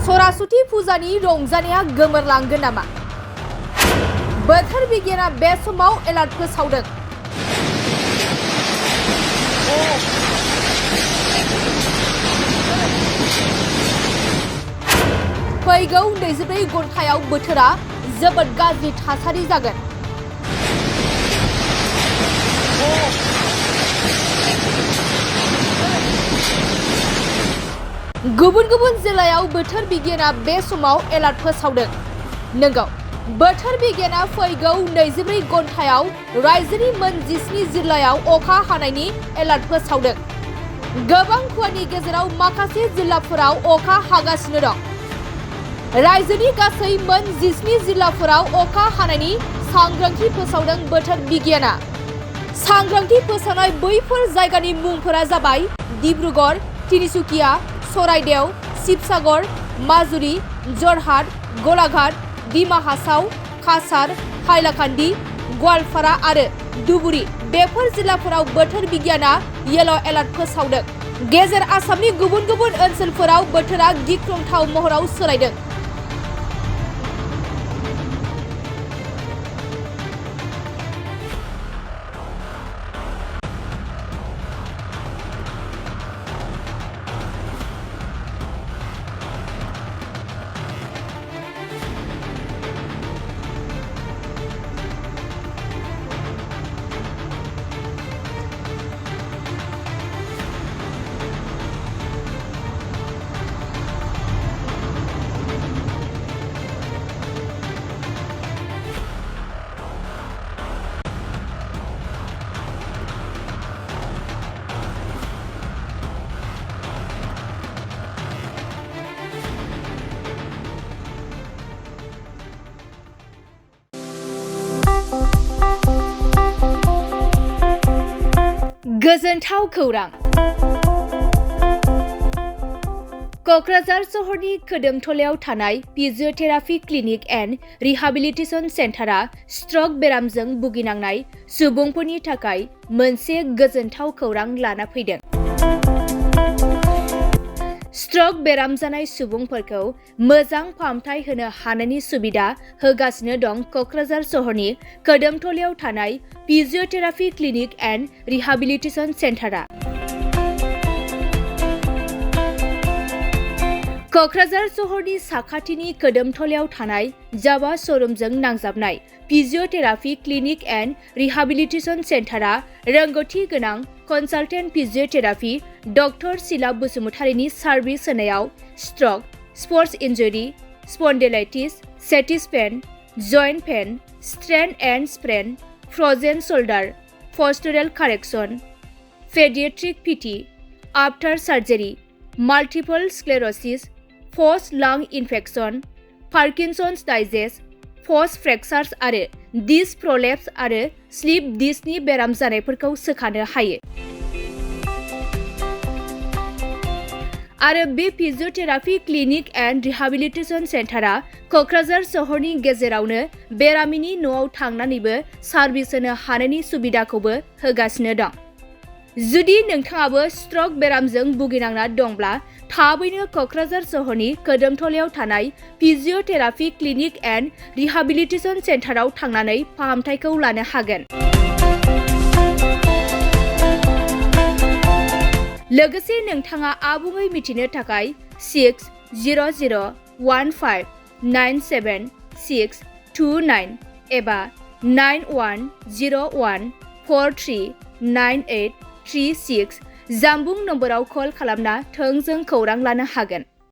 सरासति फुजानि रंजानाया गोमोरलांगोन नामा? बोथोर बिगियाना बे समाव एलार्ट फोसावदों। फैगौ 24 घन्टायाव बोथोरा जोबोद गाज्रि थासारि जागोन। गुबुन गुबुन जिल्लायाव बोथोर बिगियाना बे समाव एलार्ट फोसावदों। नंगौ, बोथोर बिगियाना फैगौ 24 घन्टायाव रायजोनि मोन 17 जिल्लायाव अखा हानायनि एलार्ट फोसावदों। गोबां खुवानि गेजेराव माखासे जिल्लाफोराव अखा हागासिनो दं। रायजोनि गासै मोन 17 जिल्लाफोराव अखा हानायनि सांग्रांथि फोसावदों बोथोर बिगियाना। सांग्रांथि फोसावनाय बैफोर जायगानि मुंफोरा जाबाय डिब्रुगड़, तिनिसुकिया, सराइदेव, शिबसागर, माजुली, जरहाट, गलाघाट, डिमा हासाव, काछार, हाइलाकान्दि, गवालपारा आरो धुबुरी। बेफोर जिल्लाफोराव बोथोर बिगियाना येलो एलार्ट फोसावदों। गेजेर आसामनि गुबुन गुबुन ओनसोलफोराव बोथोरा गिख्रंथाव महराव सोलायदों। गोजोनथाव खौरां। क'क्राझार सहरनि खोदोमथलायाव थानाय physiotherapy clinic and rehabilitation सेन्टारा struck बेरामजों भुगिनांनाय सुबुंफोरनि थाखाय मोनसे गोजोनथाव खौरां लाना फैदों। स्ट्रक बेराम जानाय सुबुंफोरखौ मोजां फाहामथाय होनो हानायनि सुबिदा होगासिनो दं क'क्राझार सहरनि खोदोमथलायाव थानाय फिजियोथेरापि क्लिनिक एन्ड रिहाबिलिटेसन सेन्टारा। क'क्राझार सहरनि साखाथिनि खोदोमथलायाव थानाय जावा श'रुमजों नांजाबनाय फिजियोथेरापि क्लिनिक एन्ड रिहाबिलिटेसन सेन्टारा रोंगौथि गोनां कनसालटेन्ट फिजियोथेरापि डक्टर शीला बसुमतारीनि सार्भिस होनायाव stroke, sports injury, spondylitis, sciatica pain, joint pain, strain and sprain, frozen shoulder, postural correction, paediatric PT, after surgery, multiple sclerosis, post lung infection, Parkinson's disease, post fractures आरो disc प्रलेप्स आरो slip डिस्कनि बेराम जानायफोरखौ सोखानो हायो। आरो बे फिजियोथेरापि clinic and rehabilitation सेन्टारा क'क्राझार सहरनि गेजेरावनो बेरामिनि न'आव थांनानैबो सार्भिस होनो हानायनि सुबिदाखौबो होगासिनो दं। जुदि नोंथाङाबो स्ट्रक बेरामजों भुगिनांना दंब्ला थाबैनो क'क्राझार सहरनि खोदोमथलायाव थानाय फिजियोथेरापि क्लिनिक एन्ड रिहाबिलिटेसन सेन्टाराव थांनानै फाहामथायखौ लानो हागोन। लोगोसे नोंथाङा आबुङै मिथिनो थाखाय 6001597629 एबा 9101439836 जानबुं नम्बराव कल खालामना थोंजों खौरां लानो हागोन।